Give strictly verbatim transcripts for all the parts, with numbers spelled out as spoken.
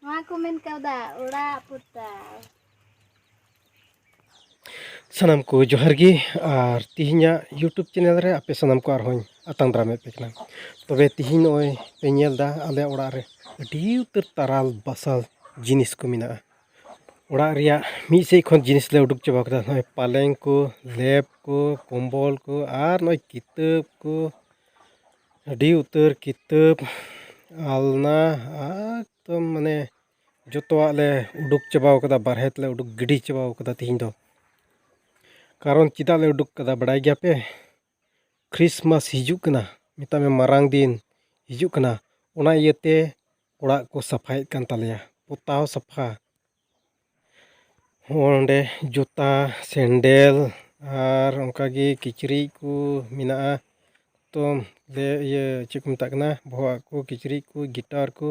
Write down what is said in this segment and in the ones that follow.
ᱱᱚᱣᱟ ᱠᱚ ᱢᱮᱱ ᱠᱟᱣᱫᱟ ᱚᱲᱟᱜ ᱯᱚᱛᱟᱣ᱾ ᱥᱟᱱᱟᱢ ᱠᱚ ᱡᱚᱦᱟᱨ ᱜᱮ, ᱟᱨ ᱛᱮᱦᱮᱧᱟᱜ YouTube ᱪᱮᱱᱮᱞ ᱨᱮ ᱟᱯᱮ ᱥᱟᱱᱟᱢ ᱠᱚ ᱟᱨᱦᱚᱸᱧ ᱟᱛᱟᱝ ᱫᱟᱨᱟᱢᱮᱫ ᱯᱮ ᱠᱟᱱᱟ᱾ ᱛᱚᱵᱮ ᱛᱮᱦᱮᱧ ᱱᱚᱜᱼᱚᱭ ᱯᱮ ᱧᱮᱞ ᱮᱫᱟ, ᱟᱞᱮ ᱚᱲᱟᱜ ᱨᱮ ᱟᱹᱰᱤ ᱩᱛᱟᱹᱨ ᱛᱟᱨᱟᱞ ᱵᱟᱥᱟᱞ ᱡᱤᱱᱤᱥ ᱠᱚ ᱢᱮᱱᱟᱜᱼᱟ᱾ ᱚᱲᱟᱜ ᱨᱮᱭᱟᱜ ᱢᱤᱫ ᱥᱮᱫ ᱠᱷᱚᱱ ᱡᱤᱱᱤᱥ ᱞᱮ ᱩᱰᱩᱠ ᱪᱟᱵᱟ ᱠᱮᱫᱟ᱾ ᱱᱚᱜᱼᱚᱭ ᱯᱟᱞᱮᱝ ᱠᱚ, ᱞᱮᱯ ᱠᱚ, ᱠᱚᱢᱵᱚᱞ ᱠᱚ, ᱟᱨ ᱱᱚᱜᱼᱚᱭ ᱠᱤᱛᱟᱹᱵ ᱠᱚ, ᱟᱹᱰᱤ ᱩᱛᱟᱹᱨ ᱠᱤᱛᱟᱹᱵ, ᱟᱞᱱᱟ, ᱮᱠᱫᱚᱢ ᱢᱟᱱᱮ ᱡᱚᱛᱚᱣᱟᱜ ᱞᱮ ᱩᱰᱩᱠ ᱪᱟᱵᱟᱣ ᱠᱟᱫᱟ, ᱵᱟᱨᱦᱮ ᱛᱮᱞᱮ ᱩᱰᱩᱠ ᱜᱤᱰᱤ ᱪᱟᱵᱟᱣ ᱠᱟᱫᱟ ᱛᱤᱦᱤᱧ ᱫᱚ᱾ ᱠᱟᱨᱚᱱ ᱪᱮᱫᱟᱜ ᱞᱮ ᱩᱰᱩᱠ ᱠᱟᱫᱟ ᱵᱟᱲᱟᱭ ᱜᱮᱭᱟ ᱯᱮ? ᱠᱷᱨᱤᱥᱢᱟᱥ ᱦᱤᱡᱩᱜ ᱠᱟᱱᱟ, ᱢᱮᱛᱟᱜ ᱢᱮ ᱢᱟᱨᱟᱝ ᱫᱤᱱ ᱦᱤᱡᱩᱜ ᱠᱟᱱᱟ, ᱚᱱᱟ ᱤᱭᱟᱹᱛᱮ ᱚᱲᱟᱜ ᱠᱚ ᱥᱟᱯᱷᱟᱭᱮᱫ ᱠᱟᱱ ᱛᱟᱞᱮᱭᱟ, ᱯᱚᱛᱟᱣ ᱥᱟᱯᱷᱟ᱾ ᱚᱸᱰᱮ ᱡᱩᱛᱟ, ᱥᱮᱱᱰᱮᱞ ᱟᱨ ᱚᱱᱠᱟᱜᱮ ᱠᱤᱪᱨᱤᱡ ᱠᱚ ᱢᱮᱱᱟᱜᱼᱟ᱾ ᱛᱚ ᱞᱮ ᱤᱭᱟᱹ ᱪᱮᱫ ᱠᱚ ᱢᱮᱛᱟᱜ ᱠᱟᱱᱟ, ᱵᱚᱦᱚᱜ ᱟᱜ ᱠᱚ, ᱠᱤᱪᱨᱤᱡ ᱠᱚ, ᱜᱤᱴᱟᱨ ᱠᱚ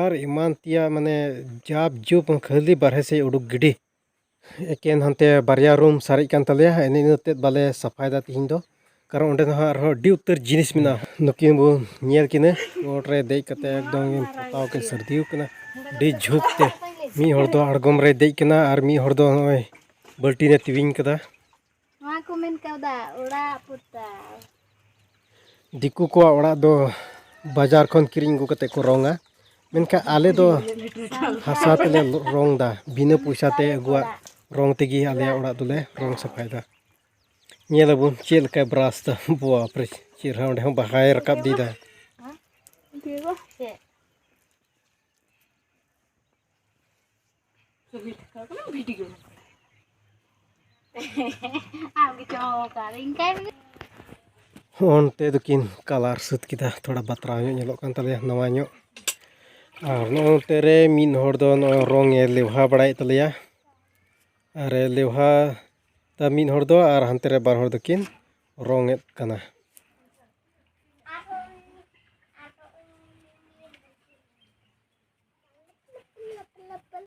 ᱟᱨ ᱮᱢᱟᱱ ᱛᱮᱭᱟᱜ, ᱢᱟᱱᱮ ᱡᱟᱵ ᱡᱩᱵ ᱠᱷᱟᱹᱞᱤ ᱵᱟᱨᱦᱮ ᱥᱮᱫ ᱩᱰᱩᱠ ᱜᱤᱰᱤ᱾ ᱮᱠᱮᱱ ᱦᱟᱱᱛᱮ ᱵᱟᱨᱭᱟ ᱨᱩᱢ ᱥᱟᱨᱮᱡ ᱠᱟᱱ ᱛᱟᱞᱮᱭᱟ, ᱮᱱᱮ ᱤᱱᱟᱹ ᱛᱮᱫ ᱵᱟᱞᱮ ᱥᱟᱯᱷᱟᱭᱮᱫᱟ ᱛᱤᱦᱤᱧ ᱫᱚ, ᱠᱟᱨᱚᱱ ᱚᱸᱰᱮ ᱫᱚ ᱦᱟᱸᱜ ᱟᱨᱦᱚᱸ ᱟᱹᱰᱤ ᱩᱛᱟᱹᱨ ᱡᱤᱱᱤᱥ ᱢᱮᱱᱟᱜᱼᱟ᱾ ᱱᱩᱠᱤᱱ ᱵᱚ ᱧᱮᱞ ᱠᱤᱱᱟᱹ, ᱪᱚᱴ ᱨᱮ ᱫᱮᱡ ᱠᱟᱛᱮ ᱮᱠᱫᱚᱢ ᱠᱤᱱ ᱯᱚᱛᱟᱣ ᱠᱤᱱ ᱥᱟᱹᱨᱫᱤ ᱟᱠᱟᱱᱟ᱾ ᱟᱹᱰᱤ ᱡᱷᱩᱠ ᱛᱮ ᱢᱤᱫ ᱦᱚᱲ ᱫᱚ ᱟᱬᱜᱚᱢ ᱨᱮᱭ ᱫᱮᱡ ᱠᱟᱱᱟ ᱟᱨ ᱢᱤᱫ ᱦᱚᱲ ᱫᱚ ᱱᱚᱜᱼᱚᱭ ᱵᱟᱹᱞᱴᱤᱱ ᱮ ᱛᱤᱣᱤᱧ ᱠᱟᱫᱟ᱾ ᱱᱚᱣᱟ ᱠᱚ ᱢᱮᱱ ᱠᱟᱣᱫᱟ ᱚᱲᱟᱜ ᱯᱚᱛᱟᱣ᱾ ᱫᱤᱠᱩ ᱠᱚᱣᱟᱜ ᱚᱲᱟᱜ ᱫᱚ ᱵᱟᱡᱟᱨ ᱠᱷᱚᱱ ᱠᱤᱨᱤᱧ ᱟᱹᱜᱩ ᱠᱟᱛᱮ ᱠᱚ ᱨᱚᱝᱟ, ᱢᱮᱱᱠᱷᱟᱱ ᱟᱞᱮ ᱫᱚ ᱦᱟᱥᱟ ᱛᱮᱞᱮ ᱨᱚᱝ ᱫᱟ, ᱵᱤᱱᱟᱹ ᱯᱚᱭᱥᱟ ᱛᱮ ᱟᱹᱜᱩᱣᱟᱜ ᱨᱚᱝ ᱛᱮᱜᱮ ᱟᱞᱮᱭᱟᱜ ᱚᱲᱟᱜ ᱫᱚᱞᱮ ᱨᱚᱝ ᱥᱟᱯᱷᱟᱭᱮᱫᱟ᱾ ᱧᱮᱞ ᱟᱵᱚᱱ ᱪᱮᱫ ᱞᱮᱠᱟᱭ ᱵᱨᱟᱥ ᱫᱟ᱾ ᱵᱟᱯ ᱨᱮ, ᱪᱮᱦᱨᱟ ᱚᱸᱰᱮ ᱦᱚᱸ ᱵᱟᱦᱟᱭ ᱨᱟᱠᱟᱵ ᱤᱫᱤᱭᱮᱫᱟ᱾ ᱟᱢ ᱜᱮᱪᱚ ᱚᱠᱟᱨᱮ ᱤᱧ ᱠᱟᱭ ᱢᱮ᱾ ᱚᱱᱛᱮ ᱫᱚᱠᱤᱱ ᱠᱟᱞᱟᱨ ᱥᱟᱹᱛ ᱠᱮᱫᱟ, ᱛᱷᱚᱲᱟ ᱵᱟᱛᱨᱟᱣ ᱧᱚᱜ ᱧᱮᱞᱚᱜ ᱠᱟᱱ ᱛᱟᱞᱮᱭᱟ, ᱱᱟᱣᱟ ᱧᱚᱜ᱾ ᱟᱨ ᱱᱚᱜᱼᱚᱱᱛᱮ ᱨᱮ ᱢᱤᱫ ᱦᱚᱲ ᱫᱚ ᱱᱚᱜᱼᱚᱭ ᱨᱚᱝ ᱮ ᱞᱮᱣᱦᱟ ᱵᱟᱲᱟᱭᱮᱫ ᱛᱟᱞᱮᱭᱟ᱾ ᱟᱨ ᱮ ᱞᱮᱣᱦᱟ ᱫᱟ ᱢᱤᱫ ᱦᱚᱲ ᱫᱚ, ᱟᱨ ᱦᱟᱱᱛᱮ ᱨᱮ ᱵᱟᱨ ᱦᱚᱲ ᱫᱚᱠᱤᱱ ᱨᱚᱝ ᱮᱫ ᱠᱟᱱᱟ᱾